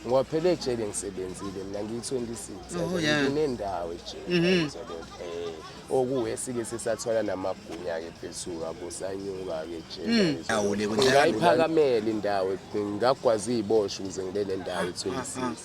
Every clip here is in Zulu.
Ngoba phela ejele ngisebenzile mina ngiyi-26. Oh, yeah. Nginendawo ejele. Yayizwa leyo nto. Okuwesike sesathola namagunya-ke phezulu abo sanyuka-ke ejele. Awu, le kudlala- Ngayiphakamela indawo, ngagwaza iy'boshwa ukuze ngibe nendawo e-26.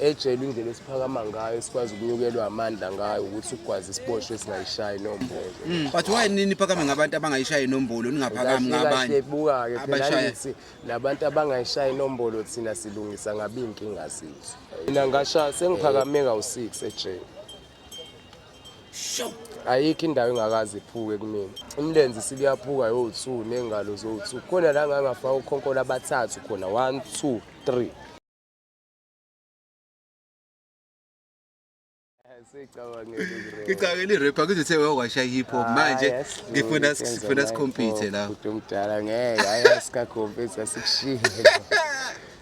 Ejele indlela esiphakama ngayo sikwazi ukunyukelwa amandla ngayo ukuthi ugwaze isiboshwa esingayishayi inombolo. But why niniphakame ngabantu abangayishayi inombolo ningaphakami Kahle ngabanye? kahle buka-ke phela Abashaya- ngithi labantu abangayishayi inombolo thina silungisa ngabe iy'nkinga zethu. Mina ngashaya sengiphakame kawu-6 ejele. Sho. Ayikho indawo engakaze iphuke kumina. Umlenze siliyaphuka yowu-2 ney'ngalo zowu-2. Khona la ngangafaka ukhonkola abathathu khona 1 2 3. Ngicabangela i-rap akuthi uthe wawashaya i-hip hop manje ngifuna sifuna sikhompithe la. Umuntu omdala ngeke hayi asikakhompithe asikushiye.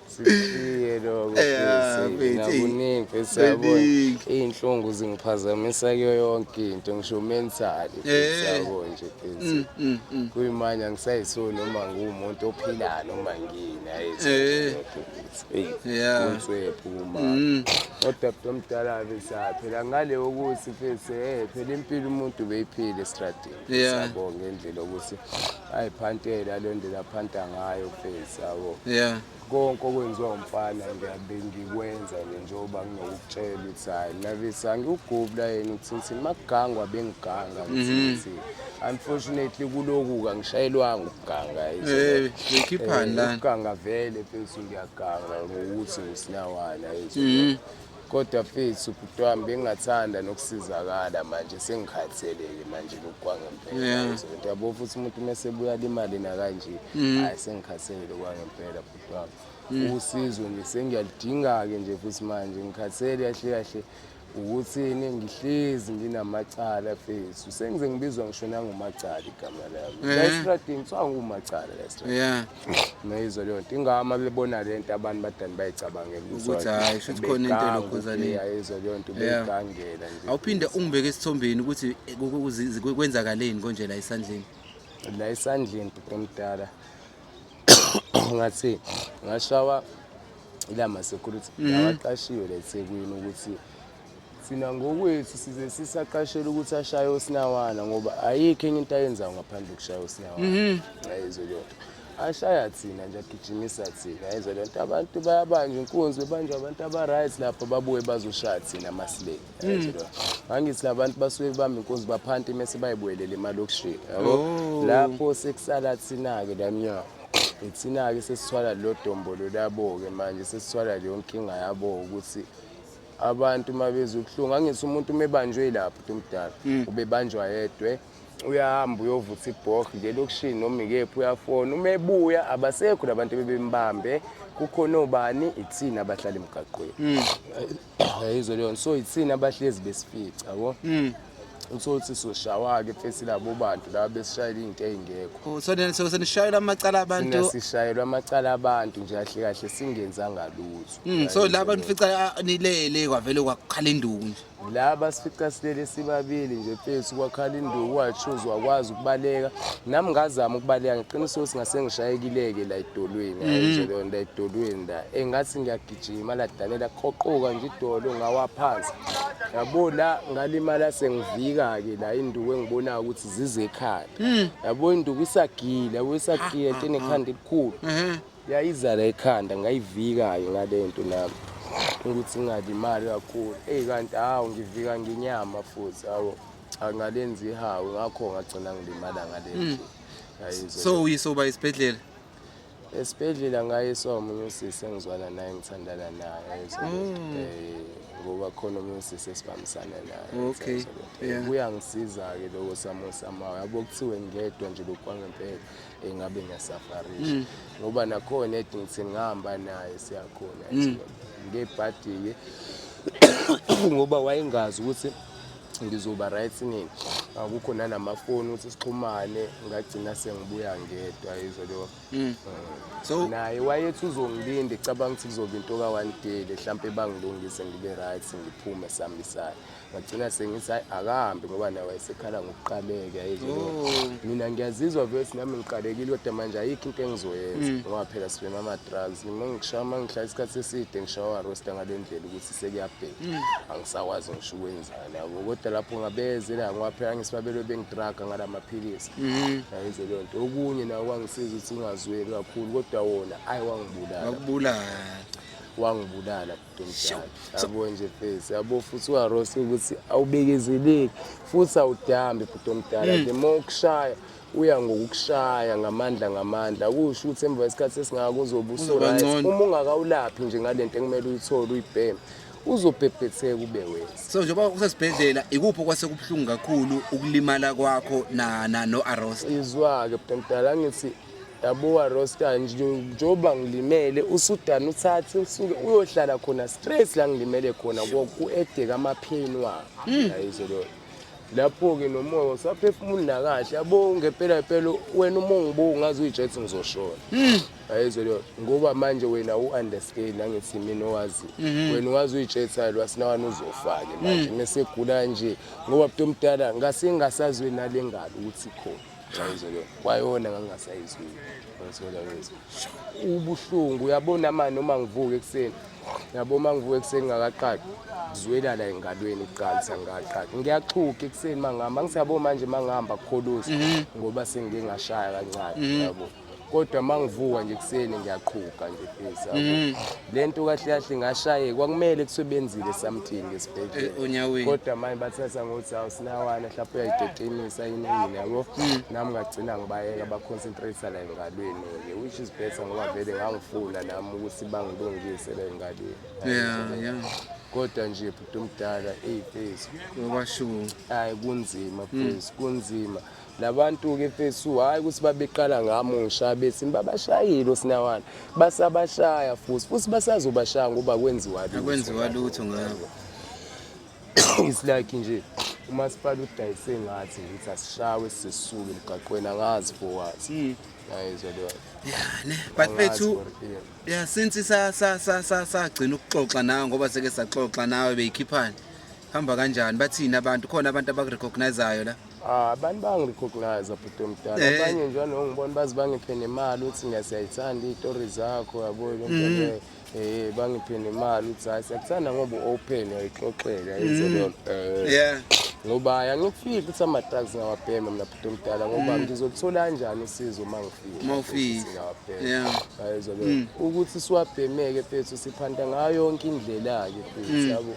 Sikushiye lokho. Yeah, mfethu, eyi. Kuningi mfethu yabona. Kuningi. Iy'nhlungu zingiphazamisa kuyo yonke into ngisho mentally mfethu yabo nje mfethu. Kuyimanje angisayisoni noma ngiwumuntu ophilayo noma ngini ayithi. Unswephu kuma. Kodwa bhuti omdala bese phela ngale ukuthi mfethu phela impilo umuntu ubeyiphila estradini. Yabo ngendlela ukuthi ayiphantela le ndlela aphanta ngayo mfethu yabo. Konke okwenziwa umfana ngiyabe ngikwenza nje njengoba nginokukutshela ukuthi hhayi mina bese angiwugubula yena ukuthi makugangwa bengiganga ngithi unfortunately kuloku angishayelwanga ukuganga. Bekhiphani lana? Ukuganga vele mfethu ngiyaganga ngokuthi ngisinawana Kodwa mfethu bhuti wami bengingathanda nokusizakala manje sengikhatheleke manje lokhu kwangempela. Yabo yabo futhi umuntu mese ebuya limali nakanje hayi sengikhathele kwangempela bhuti wami. Usizo nje sengiyalidinga-ke nje futhi manje ngikhathele kahle kahle ukuthini ngihlezi nginamacala mfethu sengize ngibizwa ngisho nangumacala igama lami. La estradini kuthiwa ngumacala la estradini. Ngiyizwa leyo nto ingama bebona le nto abantu badani bayicabangela Ukuthi hhayi, shuthi khona into elokhuzaneni. Ayizwa leyo nto beyigangela nje. Awuphinde ungibeke esithombeni ukuthi kwenzakaleni konje la esandleni. La esandleni bhuti omdala ngathi ngashawa ilama security lawaqashiwe la eThekwini ukuthi thina ngokwethu size sisaqashela ukuthi ashaye osinawana ngoba ayikho enye into ayenzayo ngaphandle kokushaya osinawana. Ayizwa leyo nto. Ashaya thina nje agijimisa thina ayizwa leyo nto. Abantu bayabanjwa inkunzi bebanjwa abantu aba-right lapha babuye bazoshaya thina amasileli. Ayizwa leyo nto. Angithi labantu basuke bebamba inkunzi baphante mese bayibuyelela emalokishini yabo. Lapho sekusala thina-ke la mnyango. Ithina-ke sesithwala lo dombolo labo-ke manje sesithwala leyo nkinga yabo ukuthi abantu uma bezwa ubuhlungu angithi umuntu uma ebanjwe lapho umuntu omdala ubebanjwa yedwe uyahamba uyovutha ibhohi nje elokishini noma ikephi uyafona uma ebuya abasekho labantu bebembambe kukhona obani ithina abahlala emgaqweni ayizwa leyo so ithina abahlezi besifica yabo uthole ukuthi soshawa-ke mfethu labo bantu laba besishayela iy'nto ey'ngekho. Oh, so then so senishayela amacala abantu. Thina sishayelwa amacala abantu nje kahle kahle singenzanga lutho. So laba nifica nilele kwavele kwakhala induku nje. Laba sifica silele sibabili nje mfethu kwakhala induku wachuza wakwazi ukubaleka. Nami ngazama ukubaleka ngiqiniso ukuthi ngase ngishayekileke la edolweni nje leyo nto edolweni la. Engathi ngiyagijima la Danela qoqoka nje idolo ngawa phansi. Yabo la ngalimala sengivika ke la induku engibonayo ukuthi zize ekhanda. Yabo induku isagile, yabo isagile into enekhanda elikhulu. Yayiza la ekhanda ngayivika ke ngalento nami ukuthi ngingalimali kakhulu. Ey kanti hawu ngivika ngenyama futhi yabo. Angalenzi ihawu ngakho ngagcina ngilimala ngale ndlela. So uyisoba isibhedlela. Esibhedlela ngayiswa omunye usisi engizwana naye ngithandana naye ngoba khona omunye usisi esibambisana naye. Okay. Kuyangisiza-ke lokho samo yabo kuthiwe ngedwa nje lokhu kwangempela engabe ngiyasafarisha ngoba nakhona eDington ngihamba naye siyakhona ngebhadi-ke ngoba wayengazi ukuthi Ngizoba right nini? Akukho nanamafoni ukuthi sixhumane. Ngagcina sengibuya ngedwa, yizo leyo. So Naye wayethi uzongilinda, ecabanga ukuthi kuzoba into ka-one day le, hlampe bangilungise ngibe right, ngiphume sihambisane. Ngagcina sengithi hayi, akahambe, ngoba naye wayesekhala ngokuqaleka, yizo leyo. Mina ngiyazizwa vele nami ngiqalekile, kodwa manje ayikho into engizoyenza, ngoba phela sibhema ama-drugs. Uma ngishaya, uma ngihlala isikhathi eside ngishawa rosta ngale ndlela ukuthi sekuyabheda, angisakwazi ngisho ukwenzani, yabo. Kodwa lapho ngabezela, ngoba phela ngisibabelwe bengidraga ngala maphilisi, yayizo leyo nto. Okunye nawo kwangisiza ukuthi ngingazweli kakhulu, kodwa wona ayi, wangibulala. Wakubulala. Wangibulala, bhuti omdala, yabo nje face, yabo. Futhi uyarosa ukuthi awubekezeleki futhi awudambi, bhuti omdala. The more ukushaya, uya ngokukushaya ngamandla ngamandla, kusho ukuthi emva kwesikhathi esingaka uzobe Uzoba usu-right. ngcono. Uma ungakawulaphi nje ngalento ekumele uyithole uyibheme, uzobhebhetheka ube wesi. So njengoba usesibhedlela, ikuphi okwase kubuhlungu kakhulu, ukulimala kwakho na na no Arosta? Izwa-ke, bhuti omdala, ngithi yabo warosta nje, njengoba ngilimele usudani, uthathe usuke uyohlala khona straight la ngilimele khona, ku-edeka ama-pain wakho, ayizo leyo. Lapho-ke nomoya usaphefumuli nakahle, yabo. Ngempela impela wena uma ungibuka ungaze uyitshethi ngizoshona, ayizo leyo, ngoba manje wena u-understand angithi mina owazi wena ungaze uyitshethi hayi lwasinawana uzofa-ke manje mesegula nje, ngoba bhuti omdala ngase ngingasazwe nale ngalo ukuthi ikhona, ayizo leyo. Kwayona ngangingasayizwile. Ngithola wezwa ubuhlungu, uyabona manje noma ngivuka ekuseni, yabo, uma ngivuka ekuseni ngakaqali kuzwela la engalweni kuqala, sangaqali ngiyaxhuga ekuseni mangihamba, ngisiyabo manje mangihamba kukholusi ngoba sengike ngashaya kancane, yabo. Kodwa mangivuka nje ekuseni ngiyaqhuga nje face, yabo. Le nto kahle kahle ngashayeka, kwakumele kusebenzile something esibhedlela. Onyaweni. Kodwa manje bathatha ngokuthi hawu, sinawana mhlawumbe uyayitetemisa yini yini, yabo. Nami ngagcina ngibayeka, ba-concentrate la engalweni-ke, which is better, ngoba vele ngangifuna nami ukuthi bangilungise la engalweni. Kodwa nje bhuti omdala, eyi face, Kwasho. Hayi, kunzima face, kunzima. Labantu-ke fesu, hhayi ukuthi babeqala ngami ungishaya bethi babashayile osinawana, basabashaya futhi futhi basazobashaya ngoba kwenziwa lutho. Akwenziwa lutho ngabo. It's like nje umasipala udayise ngathi nje ukuthi asishawe sisisuke emgaqweni, angazi for what, ayizwa leyo. Yeah, ne. But Angazi fethu, for, yeah. yeah, since sa sa sa sa sagcina ukuxoxa nawe, ngoba seke saxoxa nawe beyikhiphana. Hamba kanjani? Bathini abantu? Khona abantu abakurecognizeayo la? Ah, abantu bangirecognize, bhuti omdala. Abanye nje nongibona bazi bangiphe nemali ukuthi ngiyasiyayithanda iy'tori zakho, yabo, le nto leyo. Bangiphe nemali ukuthi hayi, siyakuthanda ngoba u-open, uyayixoxela, yayizo leyo nto. Ngoba hayi, angikufiki ukuthi ama-drugs ngawabhema mina, bhuti omdala, ngoba ngizolithola kanjani usizo uma ngifika? Uma ufika. Ngawabhema. Ayizo leyo. Ukuthi siwabhemeke mfethu, siphanda ngayo yonke indlela-ke mfethu, yabo.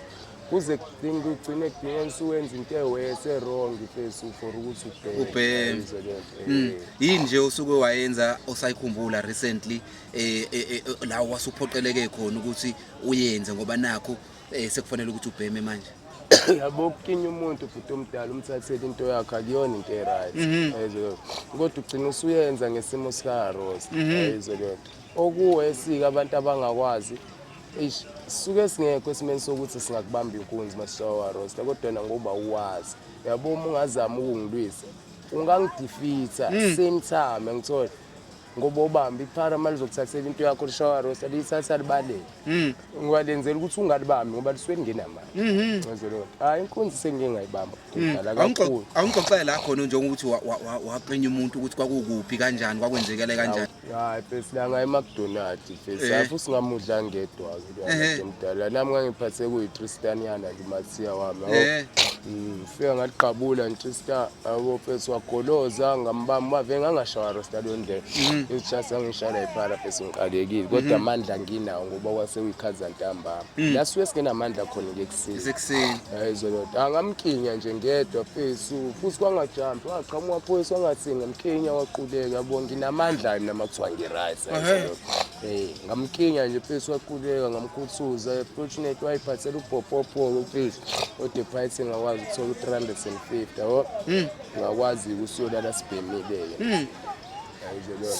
Kuze kugcine kugcineni suwenza into ewese wrong mfethu for ukuthi ubheme. Ubheme. Ayizo leyo nto. Yini nje osuke wayenza osayikhumbula recently, la wasuphoqeleke khona ukuthi uyenze ngoba nakho sekufanele ukuthi ubheme manje? Yabo, ukukinya umuntu, bhuti omdala, umthathele into yakhe, akuyona into e-right, ayizo leyo. Kodwa ugcina usuyenza ngesimo sikaRosa, ayizo leyo nto. Okuwesika abantu abangakwazi, eish, sisuke singekho esimeni sokuthi singakubamba inkunzi masishawa rosta, kodwa wena ngoba uwazi, yabo, uma ungazama ukungilwisa ungangidefeatha same time, ngithola, ngoba ubamba iphara mali zokuthathela into yakho, lishawa rosta liyithatha libaleke, ngoba lenzela ukuthi ungalibambi ngoba lisuke lingenamali. Ngizwe leyo nto. Hayi, inkunzi sengike ngayibamba kudala kakhulu. Awungixoxele la khona njengokuthi waqinya umuntu, ukuthi kwakukuphi, kanjani, kwakwenzekele kanjani? Hayi phesi, la ngaye eMcDonald phesi. Hayi, futhi ngamudla ngedwa-ke mdala. Nami ngangiphathe kuyi-Tristaniana nje umathiya wami, yabo. Fika ngaliqabula nje Tristan, yabo mfethu, wagoloza, ngambamba, wave ngangashawa rosta leyo ndlela. It's just angishaya iphara phesi, ngiqalekile, kodwa amandla nginawo ngoba kwase kuyikhaza ntambama. La suke singenamandla khona ke ekuseni. Isekuseni. Hayi lodwa. Angamkinya nje ngedwa fesu, futhi kwangajampi, waqhamuka phoyisa wangathi ngamkinya waquleka, yabo, nginamandla mina makuthiwa ngi-right. Ngamkinya nje fesu waquleka, ngamkhuthuza. Fortunate wayiphathela ubhobhobho mfethu. Kodwa ephayithi ngakwazi ukuthola u-350, yabo. Ngakwazi ukusiyolala sibhemile-ke. Hayi lodwa.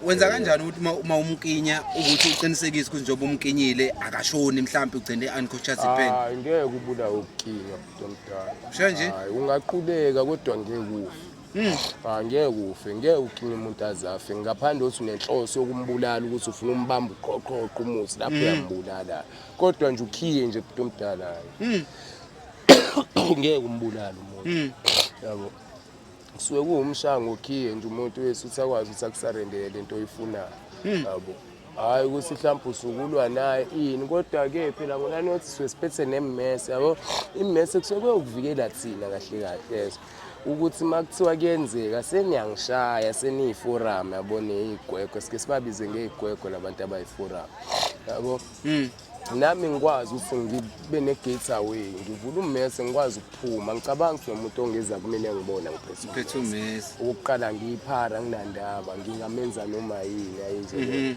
Wenza kanjani ukuthi uma umkinya ukuthi uqinisekise ukuthi njengoba umkinyile akashoni mhlawumbe ugcine unconscious phela? Hayi, ngeke ubulawe ukukinya, bhuti omdala. Usho nje? Hayi, ungaquleka kodwa ngeke ufe. Hayi, ngeke ufe, ngeke ukinye umuntu azafe ngaphandle ukuthi unenhloso yokumbulala, ukuthi ufuna umbamba uqhoqhoqo umuthi lapho uyambulala. Kodwa nje ukhiye nje, bhuti omdala, hayi, ngeke umbulale umuntu, yabo. Kusuke kuwumshango okhiye nje umuntu wethu ukuthi akwazi ukuthi akusurrenderele lento oyifunayo, yabo. Hhayi ukuthi mhlawumbe usukulwa naye ini, kodwa-ke phela ngonanothi sisuke siphethe nemmese, yabo. Immese kusuke kuyokuvikela thina kahle kahle, yeso ukuthi uma kuthiwa kuyenzeka seniyangishaya seniyiforum, yabo, ney'gwegwe, sike sibabize ngey'gwegwe labantu abayiforum, yabo. Nami ngikwazi ukuthi ngibe ne-gate away, ngivule ummese, ngikwazi ukuphuma. Ngicabanga ukuthi nomuntu ongeza kumina engibona ngiphethe Uphethe ummese. Okokuqala ngiyiphara, nginandaba, ngingamenza noma yini ayizwe.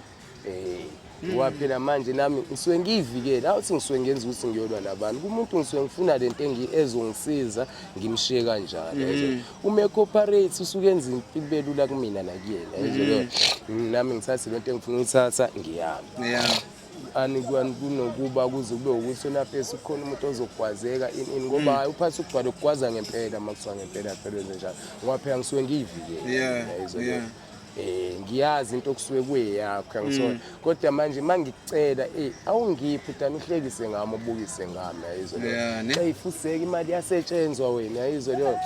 Ngoba phela manje nami ngisuke ngiyivikele, awuthi ngisuke ngenza ukuthi ngiyolwa nabantu kumuntu, ngisuke ngifuna lento ezongisiza, ngimshiye kanjalo, yayizwa. Uma ecooperate usuke enza impilo ibe lula kumina nakuyena, yayizwa leyo. Nami ngithathe lento engifuna ukuyithatha, ngiyami. Ani kunokuba kuze kube ukuthi onapesi kukhona umuntu ozogwazeka ini ini, ngoba hayi, uphathi ukugcwala ukugwaza ngempela uma kuthiwa ngempela phela wenze njalo, ngoba phela ngisuke ngiyivikele. Yayizwa leyo. Ngiyazi into okusuke kuyeyakho, angithola, kodwa manje mangikucela awungiphi utani uhlekise ngami, ubukise ngami, yayizwa leyo. Yeah, ne? Xa ifuseka imali iyasetshenzwa wena, yayizwa leyo,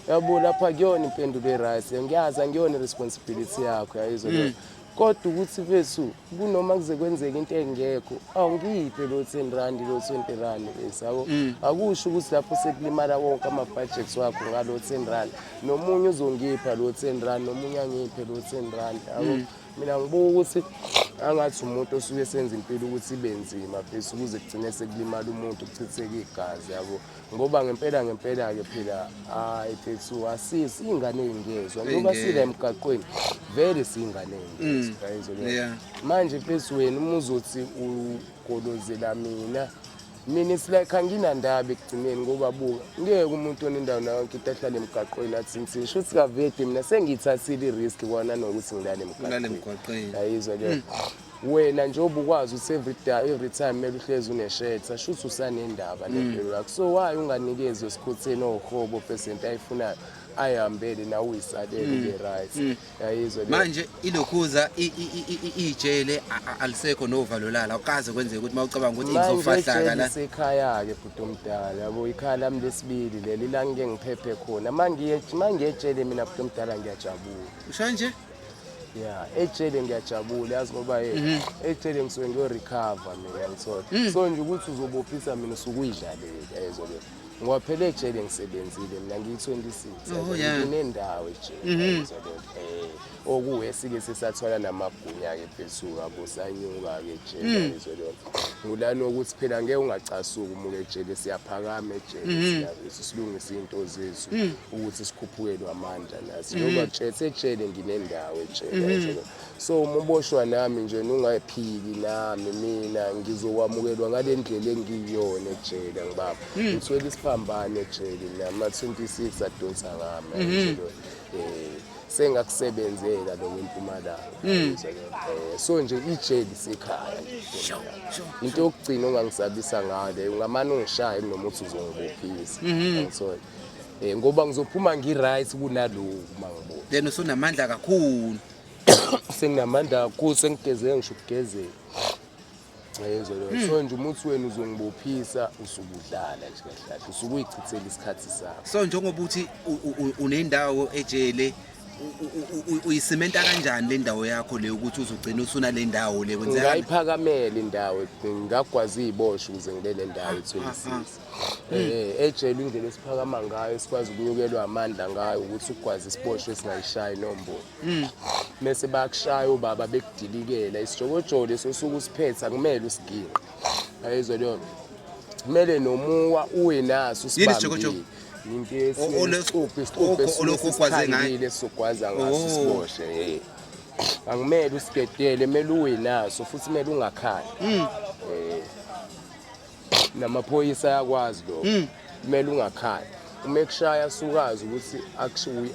yabo. Lapha kuyona impendulo e-right, ngiyazi angiyona i-responsibility yakho, yayizwa leyo. Kodwa ukuthi bethu kunoma kuze kwenzeka into engekho, awungiphe lo 10 rand, lo 20 rand bese, yabo. Akusho ukuthi lapho sekulimala wonke ama-budgets wakho ngalo 10 rand, nomunye uzongipha lo 10 rand, nomunye angiphe lo 10 rand, yabo. Mina ngibuka ukuthi angathi umuntu osuke esenza impilo ukuthi ibe nzima bese ukuze kugcine sekulimala umuntu, kuchitheke igazi, yabo, ngoba ngempela ngempela-ke phela, hayi mfethu, asisi iy'ngane ey'ngezwa njengoba sila emgaqweni, vele siyingane ey'ngezwa, yayizwa leyo. Manje mfethu, wena uma uzothi ugolozela mina, mina it's like anginandaba ekugcineni, ngoba buka, ngeke umuntu onendawo nayo yonke into ahlale emgaqweni athi ngithini, shuthi kavede mina sengiyithathile i-risk kwana nokuthi ngilale Ulale emgaqweni. Emgwaqeni. Yayizwa leyo. Wena njengoba ukwazi ukuthi every day, every time kumele uhlezi uneshetha, shuthi usanendaba nempilo yakho, so why unganikezwe esikhutheni ohobo percent ayifunayo, ayihambele nawe uyisalele, ube right, yayizwa leyo. Manje ilokhuza ijele alisekho novalo lala, awukaze kwenzeke ukuthi uma ucabanga ukuthi Manje ngizofahlaka ejele la? Isekhaya-ke, bhuti omdala, yabo, ikhaya lami lesibili leli la ngike ngiphephe khona. Ma ngiye ejele mina, bhuti omdala, ngiyajabula. Usho nje? Ya, ejele ngiyajabula, yazi, ngoba ejele ngisuke ngiyo-recover mina, ngithola. So nje ukuthi uzobophisa mina, usuke uyidlalele, yayizwa leyo, ngoba phela ejele ngisebenzile mina, ngiyi-26. Oh, yeah. Nginendawo ejele, yayizwa leyo. Okuwesike sesathola namagunya-ke phezulu, abo, sanyuka-ke ejele, yayizwa leyo. Ngulana ukuthi phela ngeke ungacasuki umuke ejele, siyaphakama ejele, silungise iy'nto zethu ukuthi sikhuphukelwe amandla nathi, njengoba kutshethe ejele, nginendawo ejele, yayizwa leyo. So uma uboshwa nami nje, ungayiphiki nami, mina ngizokwamukelwa ngale ndlela engiyiyona ejele. Ngibaba ngithwele isiphambano ejele nama-26 adonsa ngami, yayizwa leyo. Sengakusebenzela lokho empumalanga, yayizwa leyo. So nje ijele isekhaya nje. Into yokugcina ongangisabisa ngayo leyo, ungamane ungishaye kunoma uthi uzongibophisa, angithola, ngoba ngizophuma ngi-right kunaloku uma ngibona. Then usunamandla kakhulu. Senginamandla kakhulu, sengigezeke ngisho ukugezeka, yezwa leyo. So nje umuthi wena uzongibophisa, usuke udlala nje kahle kahle, usuke uyichithela isikhathi sakho. So njengoba uthi unendawo ejele, uyisimenta kanjani le ndawo yakho le ukuthi uzogcina usuna le ndawo le, kwenzeka? Ngayiphakamela indawo, ngagwaza iy'boshwa ukuze ngibe le ndawo e-26. Ejele indlela esiphakama ngayo, sikwazi ukunyukelwa amandla ngayo, ukuthi ugwaze isiboshwa esingayishayi inombolo, mese bayakushaya obaba, bekudilikela isijokojolo leso suke usiphethe, akumele usiginqe, ayizwa leyo. Kumele nomuwa uwe naso. Yini isijokojolo? Usibambile into isicuphi, isicuphi Olokhu ugwaze ngayo? esikhandile esizogwaza ngaso. Oh. Isiboshe, angimele usigedele, kumele uwe naso futhi kumele ungakhali. Namaphoyisa ayakwazi lokho, kumele ungakhali uma ekushaya, asukazi ukuthi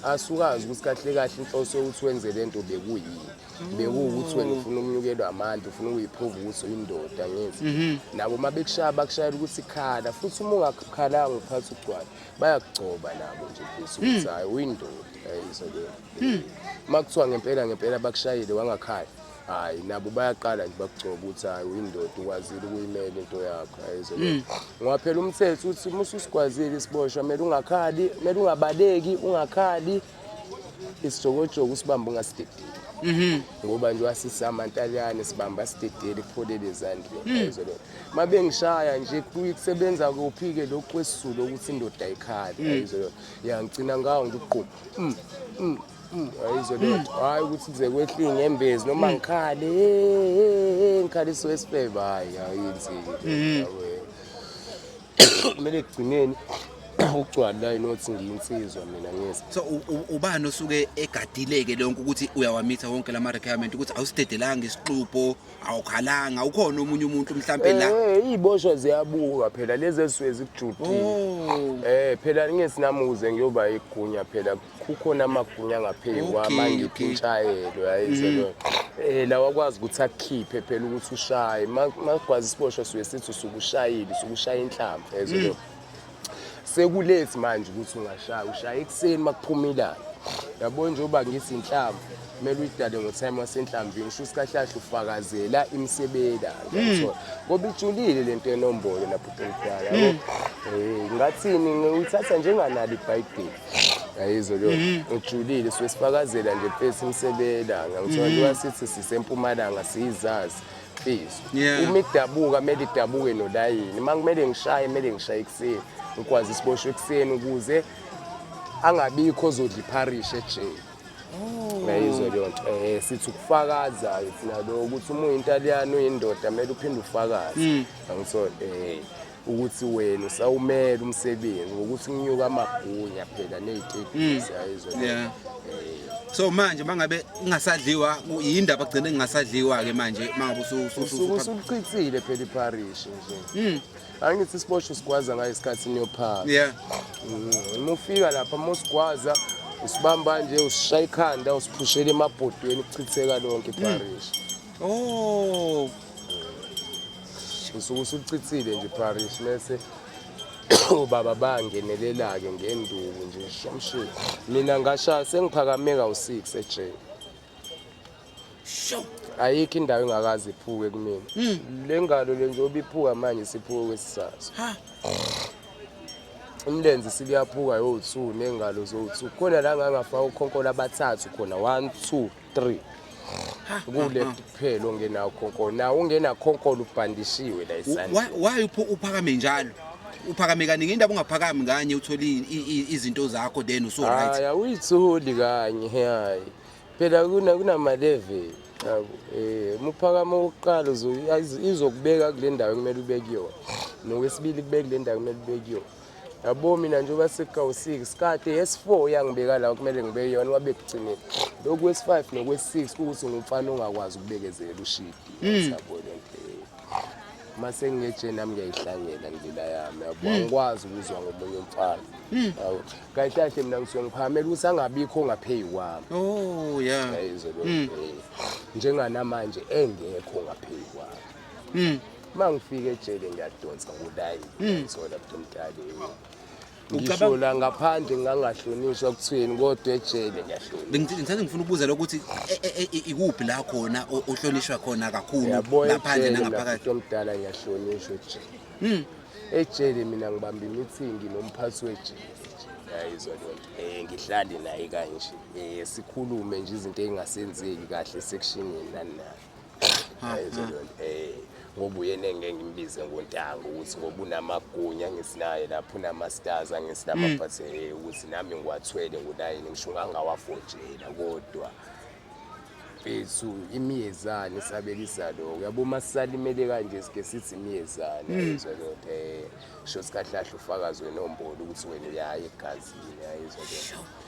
asukazi ukuthi kahle kahle inhloso yokuthi wenze lento bekuyini. Bekuwukuthi wena ufuna ukunyukelwa amandla, ufuna ukuyiprove ukuthi uyindoda ngithi. Nabo uma bekushaya bakushayela ukuthi khala, futhi uma ungakhalanga uphatha ugcwala bayakugcoba nabo nje futhi ukuthi hhayi uyindoda, yayizwa leyo. Uma kuthiwa ngempela ngempela bakushayile wangakhala, hhayi nabo bayaqala nje bakugcoba ukuthi hhayi uyindoda, ukwazile ukuyimela into yakho, yayizwa leyo. Ngoba phela umthetho uthi uma ususigwazile isiboshwa kumele ungakhali, kumele ungabaleki, ungakhali, isijokojoko usibamba ungasidedeli. Ngoba nje wasisamantaliyane sibamba sidedele kupholele ezandleni, yayizwa leyo. Uma bengishaya nje kusebenza kuphi-ke lokhu kwesiZulu ukuthi indoda ayikhali, yayizwa leyo. Ya ngigcina ngawo nje ukuquma. Ayizwa leyo nto. Hhayi ukuthi kuze kwehle iy'nyembezi noma ngikhale, hey, hey, hey, ngikhaliswe isifebe, hhayi ayenzeki leyo nto, yabo. Kumele ekugcineni ukugcwala la inothi ngiyinsizwa mina ngiyezi. So ubani osuke egadile-ke lonke ukuthi uyawamitha wonke lama requirement ukuthi awusidedelanga isixubho, awukhalanga, ukhona omunye umuntu mhlampe la? Iy'boshwa ziyabuka phela lezi ezisuke zikujudile. Phela ngesinami ukuze ngiyoba igunya phela kukhona amagunya angaphezu kwami angiphi intshayelo, yayizwa leyo. Lawa akwazi ukuthi akukhiphe phela ukuthi ushaye. Makugwaza isiboshwa suke sithi usuke ushayile, usuke ushaya inhlamvu, yayizwa leyo. Sekulethi manje ukuthi ungashaya, ushaya ekuseni makuphuma ilanga. Yabo njengoba ngithi inhlamvu kumele uyidale ngo-time wasenhlamvini, kusho ukuthi kahle kahle ufakazela imisebenzi yelanga. Ngoba ijulile lento yenombolo lapho omdala, yabo. Ngathini ngiyithatha njenganalo iBhayibheli. Ayizwa leyo. Ujulile suke sifakazela nje mfethu imisebe yelanga. Ngithola njengoba sithi sisempumalanga siyizazi mfethu. Uma idabuka kumele idabuke nolayini. Uma kumele ngishaye kumele ngishaye ekuseni. Ngikwazi isiboshwe ekuseni ukuze angabikho ozodla ipharishi ejele. Ngayizwa leyo nto. Sithi ukufakaza thina lo ukuthi uma uyintaliyane uyindoda kumele uphinde ufakaze. Angithola ukuthi wena usawumela umsebenzi ngokuthi kunyuka amagunya phela ney'tebhisi, ayizwa leyo. So manje mangabe kungasadliwa yindaba kugcine kungasadliwa ke manje mangabe usuke usulichithile phela ipharishi nje. Angithi isiboshwa usigwaza ngayo isikhathi niyophaka. Uma ufika lapha uma usigwaza usibamba nje usishaya ikhanda usiphushela emabhodweni kuchitheka lonke ipharishi. Usuke usulichithile nje ipharishi mese ubaba bangenelela-ke ngenduku nje shomshini. Mina ngashaya sengiphakame kawu-6 ejele. Ayikho indawo engakaze iphuke kumina. Le ngalo le njengoba iphuka manje siphuke kwesithathu. Umlenze siliyaphuka yo-2 nengalo zo-2. Khona la ngangafaka ukhonkola abathathu khona 1 2 3. Ku-left kuphela ongenawo ukhonkolo. Nawo ungenakhonkolo ubhandishiwe la esandleni. Why uphakame njalo? Uphakame kaningi, indaba ungaphakami kanye uthole izinto zakho then usu right. Hayi awuyitholi kanye, hayi. Phela kunama level. Yabo, uma uphakama okokuqala izokubeka kule ndawo ekumele ube kuyona. Nokwesibili kubeka kule ndawo ekumele ube kuyona. Yabo mina njengoba sekukawu-6 kade yes-4 yangibeka la kumele ngibe kuyona wabe kugcineni. Lokhu kwesi-5 nokwesi-6 kuwukuthi ngumfana ongakwazi ukubekezela ushidi. Yabo le nto leyo. Uma sengingejele nami ngiyayihlangela ndlela yami, yabo angikwazi ukuzwa ngomunye umfana. Yabo. Kahle kahle mina ngisuke ngiphakamela ukuthi angabikho ongaphezu kwami. Oh yeah. Yayizwa leyo nto. Njenganamanje engekho ngaphezu kwami. Uma ngifika ejele ngiyadonsa ngolayini, ngithola mntu omdala. Ngisho la ngaphandle ngingangahlonishwa kuthweni kodwa ejele ngiyahlonishwa. Bengithatha ngifuna ukubuza lokuthi ikuphi la khona ohlonishwa khona kakhulu Yabo ngaphandle ejele mina nangaphakathi. mntu omdala ngiyahlonishwa ejele. Ejele mina ngibamba imithingi nomphathi wejele nje. Yayizwa leyo nto. Ngihlale naye kanje. Sikhulume nje izinto ey'ngasenzeki kahle esectionini nani nani. Yayizwa leyo nto. Ngoba uyena engeke ngimbize ngontanga ukuthi ngoba unamagunya angisinaye lapho unama-stars angisinama-but ukuthi nami ngiwathwele ngolayini ngisho ngangawafojela kodwa mfethu imiyezane isabelisa lokho, yabo. Uma sisalimele kanje sike sithi imiyezane, yayizwa leyo nto. Sho kahle kahle ufakazi wenombolo ukuthi wena uyaya egazini, yayizwa leyo nto.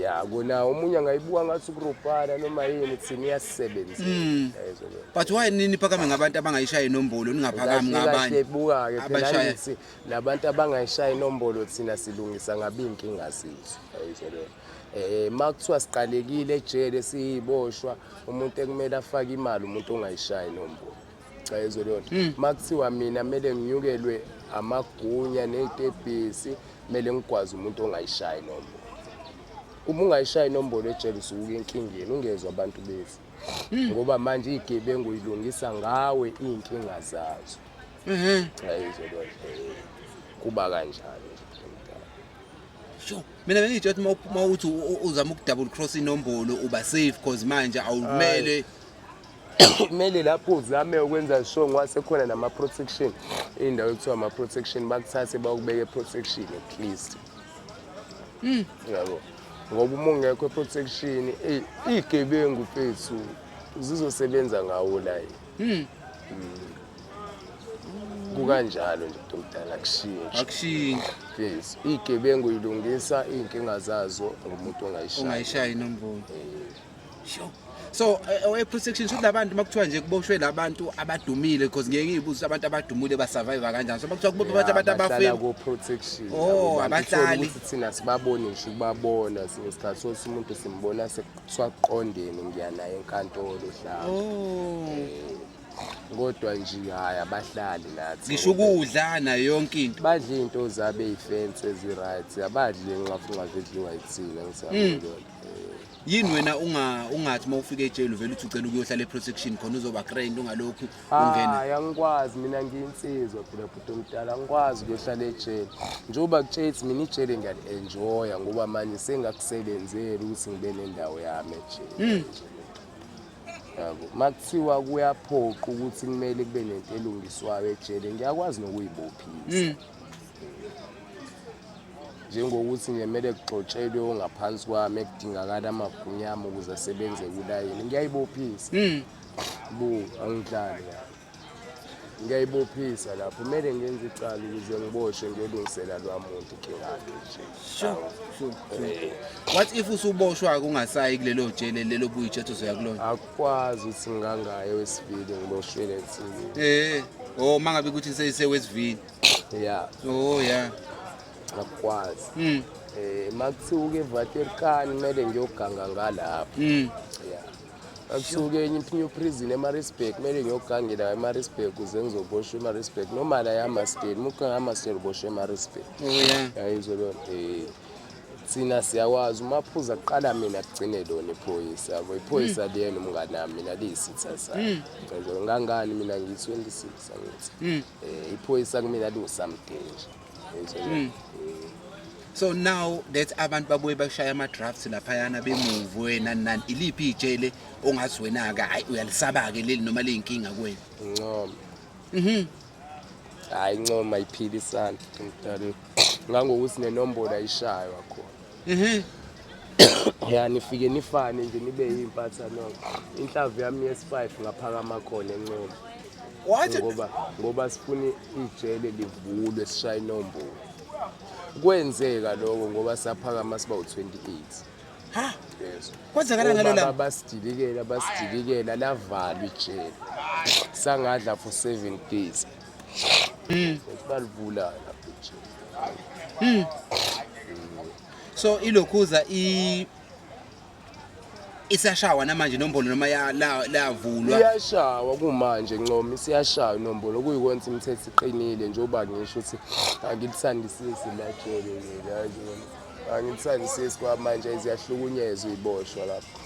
Ya kona omunye angayibuka ngathi ukurobhana noma yini, thina iyasisebenzela, yayizwa leyo nto. But why nini phakame ngabantu abangayishayi inombolo ningaphakami Kahle ngabanye? kahle buka-ke phela ngithi labantu abangayishayi inombolo thina silungisa ngabe iy'nkinga zethu, yayizwa leyo nto. Makuthiwa siqalekile ejele siyiboshwa, umuntu ekumele afake imali umuntu ongayishayi inombolo. Cha, yezwe leyo nto. Makuthiwa mina kumele nginyukelwe amagunya ney'tebhisi, kumele ngigwaze umuntu ongayishayi inombolo. Uma ungayishayi inombolo ejele usuke enkingeni, ungezwa abantu bethi. Ngoba manje iy'gebengu uyilungisa ngawe iy'nkinga zazo. Cha, yezwe leyo nto. Kuba kanjalo nje mdala. Sure. Mina bengitsho ukuthi uma uthi uzama uku-double cross inombolo uba safe, cause manje awumele. Kumele lapho uzame ukwenza sure ngoba sekhona nama-protection, indawo ekuthiwa ama-protection, bakuthathe bakubeke e-protection at least, yabo, ngoba uma ungekho e-protection, eyi, iy'gebengu mfethu zizosebenza ngawo la. Kukanjalo nje, mntomdala, akushintshi. Akushintshi. Yes, iy'gebengu yilungisa iy'nkinga zazo ngomuntu ongayishayi. Ungayishayi inombolo. Sure. So e-protection shuthi labantu makuthiwa nje kuboshwe labantu abadumile, because ngeke ngiyibuze ukuthi abantu abadumile basurvive kanjani. So makuthiwa kuboshwe abantu abahlala abafame ko-protection. Oh, Labo bantu. Uthole abahlali. ukuthi thina sibabone ngisho ukubabona singesikhathi sokuthi umuntu simbona sekuthiwa kuqondene ngiya naye enkantolo mhlawumbe. Kodwa nje hhayi, abahlali nathi. Ngisho ukudla nayo yonke into. Badla iy'nto zabo ey'fensi ezi-right, abadli inqafunqafu edliwa yithina, ngisiyabona. Yini wena ungathi uma ufika ejele uvele uthi ucela ukuyohlala e-protection khona uzoba grand, ungalokhu ungena? Hayi, angikwazi mina, ngiyinsizwa phela bhuti omdala, angikwazi ukuyohlala ejele. Njengoba kutshethi mina ijele ngiyali-enjoya ngoba manje sengakusebenzela ukuthi ngibe nendawo yami ejele. Yabo, uma kuthiwa kuyaphoqa ukuthi kumele kube nento elungiswayo ejele, ngiyakwazi nokuyibophisa. Njengokuthi nje kumele kugxotshelwe ongaphansi kwami ekudingakala amagunya ami ukuze asebenze kulayini, ngiyayibophisa. Bu, angidlali la. Ngiyayibophisa lapho kumele ngenze icala ukuze ngiboshwe ngiyolungisela lwa muntu inkinga yakhe nje. Sure. What if usuboshwa-ke ungasayi kulelo jele lelo buyitshethe uzoya kulona? Akukwazi ukuthi ngingangaye wesibili ngiboshwele ethini. Oh, mangabe ukuthi seyisewesivini. Ya. Oh yeah. Akukwazi. Makuthiwa uke eVaterkan kumele ngiyoganga ngalapho. Ya. Akusuke enye new prison eMaritzburg, kumele ngiyogangela eMaritzburg ukuze ngizoboshwa eMaritzburg, noma la eHammarsdale, uma uganga eHammarsdale uboshwe eMaritzburg. Oh yeah. Yayizwa leyo nto. Thina siyakwazi umaphuza kuqala, mina kugcine lona iphoyisa, yabo, iphoyisa liyena umngane nami, mina liyisitha sami. Yabo, ngangani mina ngiyi-26, angithi iphoyisa kumina liwu-something nje. Yayizwa leyo nto. So now that abantu babuye bashaya ama-drafts laphayana bemuve nani nani, iliphi ijele ongazi wena-ke hayi uyalisaba-ke leli noma liyinkinga kuwena? Ncoma. Hayi, ncoma iphila isandla mdala, ngangokuthi nenombolo ayishaywa khona. Ya, nifike nifane nje nibe yimpatha nonke. Inhlavu yami yes5 ngaphakama khona encoma. What? Ngoba sifuna ijele livulwe sishaye inombolo. Kwenzeka lokho ngoba saphakama siba u28. Ha. Yes. Kwenzakala ngalo Obaba langa? Basidilikela, lavalwa ijele, sangadla for 7 days. Balivula lapho ijele. So ilokhuza isashawa namanje inombolo noma lavulwa? Iyashawa kumanje, ncoma isiyashawa inombolo, kuyikona imithetho iqinile, njengoba ngisho ukuthi angilithandisisi la jele mina, angilithandisisi kwamanje, ziyahlukunyezwa iboshwa lapho.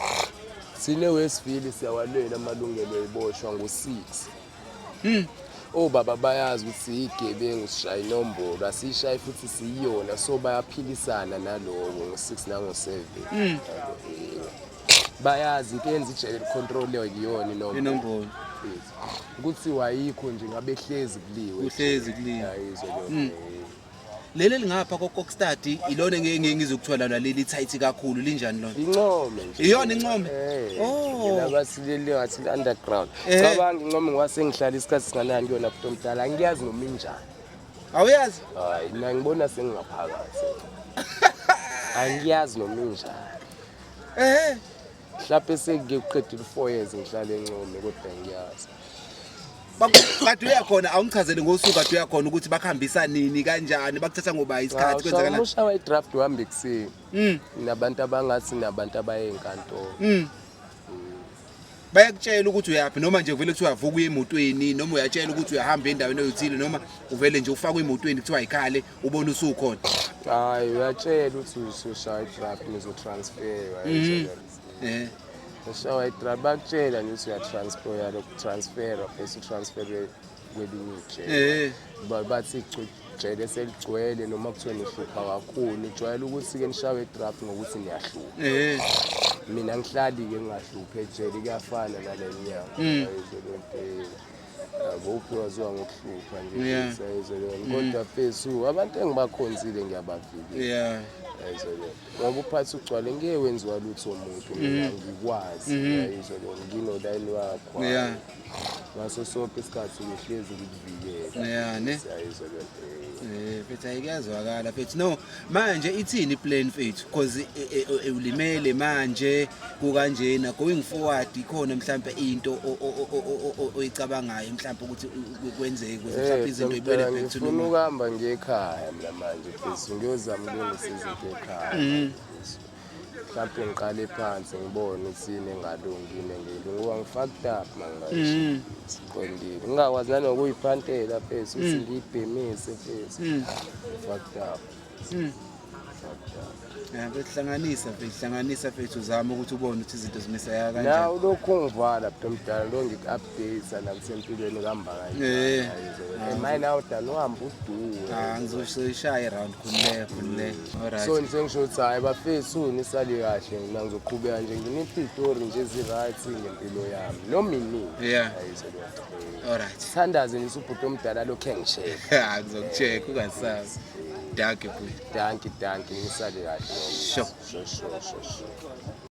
Thina Westville siyawalwela amalungelo eziboshwa ngo-6. Obaba bayazi ukuthi siyigebengu, sishaya inombolo, asiyishayi futhi siyiyona, so bayaphilisana naloko ngo-6 nango-7. Bayazi into eyenza ijele licontrol kuyona inombolo. Inombolo. Yes. Kuthiwa ayikho nje ngabe hlezi kuliwe. Kuhlezi kuliwe. Yayizwa leyo. Leli elingapha koKokstad ilona engeke ngizokuthiwa lona leli tight kakhulu, linjani lona? Income nje. Iyona income? Eh. Oh. Laba sileli ngathi underground. Cabanga income ngoba sengihlala isikhathi singanani kuyona futhi omdala, angiyazi noma injani. Awuyazi? Hayi, mina ngibona sengingaphakathi. Angiyazi noma injani. Mhlawumbe sekuke kuqedile 4 years ngihlala encome, kodwa ngiyazi. Kade uyakhona, awungichazele ngosuku kade uyakhona ukuthi bakuhambisa nini, kanjani, bakuthatha ngoba isikhathi kwenzakalani? Ushawa i-draft uhamba ekuseni. Nabantu abangathi nabantu abaye enkantolo. Bayakutshela ukuthi uyaphi, noma nje kuvele kuthiwa vuka uye emotweni, noma uyatshela ukuthi uyahamba endaweni oyithile, noma uvele nje ufakwe emotweni kuthiwa ikhale ubone usukhona? Hayi, uyatshela ukuthi usushaya i-draft, nizotransfer. Ushawa i-draft, bakutshela nje ukuthi uyatransfer, uyatransfera bese utransferwe kwelinye ijele. Bathi ijele seligcwele noma kuthiwa nihlupha kakhulu, nijwayele ukuthi-ke nishawe i-draft ngokuthi niyahlupha. Mina ngihlali-ke ngingahluphi ejele, kuyafana nale minyaka. Ayizwe leyo nto, yabo, uphi waziwa ngokuhlupha nje. Ayizwe leyo nto. Kodwa mfethu, abantu engibakhonzile ngiyabavikela. Ayizwe leyo nto. Ngoba uphathi ugcwale ngeke wenziwa lutho umuntu, mina ngikwazi. Ayizwe leyo nto, nginolayini wakho. Ngaso sonke isikhathi ngihlezi ngikuvikela. Yeah, ne? Ayizwe leyo nto. Mfethu, ayikuyazwakala mfethu. No, manje ithini iplan mfethu? Because ulimele manje kukanjena, going forward ikhona mhlambe into oyicabangayo mhlambe ukuthi kwenzeke ukuze mhlambe izinto ibuyele back to Ngifuna normal? ukuhamba ngiye ekhaya mina manje mfethu, ngiyozama ukulungisa izinto ekhaya. Mhlawumbe ngiqale phansi ngibone ukuthi yini engalungi, yini engilungi, ngoba ngi-fucked up manje, siqondile, ngingakwazi nanokuyiphantela mfethu ukuthi ngiyibhemise mfethu. Fucked up, fucked up. Yeah, mfethu, hlanganisa mfethu, hlanganisa mfethu, uzame ukuthi ubone ukuthi izinto zimiseka kanjani. Naw lokhu ngivala bhuti omdala, lo ngiku-update nakusempilweni kuhamba kanjani. Manje nawe dala uhambe uduwe. Ah, ngizoyishaya i-round, khululeka, khululeka. Alright. So nje ngisho ukuthi hhayi bafethu, nisale kahle, mina ngizoqhubeka nje nginiphe iy'tori nje ezi-right ngempilo yami noma iningi. Ayizwe leyo nto. Alright. Thandaze nje ubhuti omdala lokhu engisheka. Ah, ngizokucheck, ungasabi. Dankie bhuti. Dankie, dankie, nisale kahle. Sure. Sure, sure, sure, sure.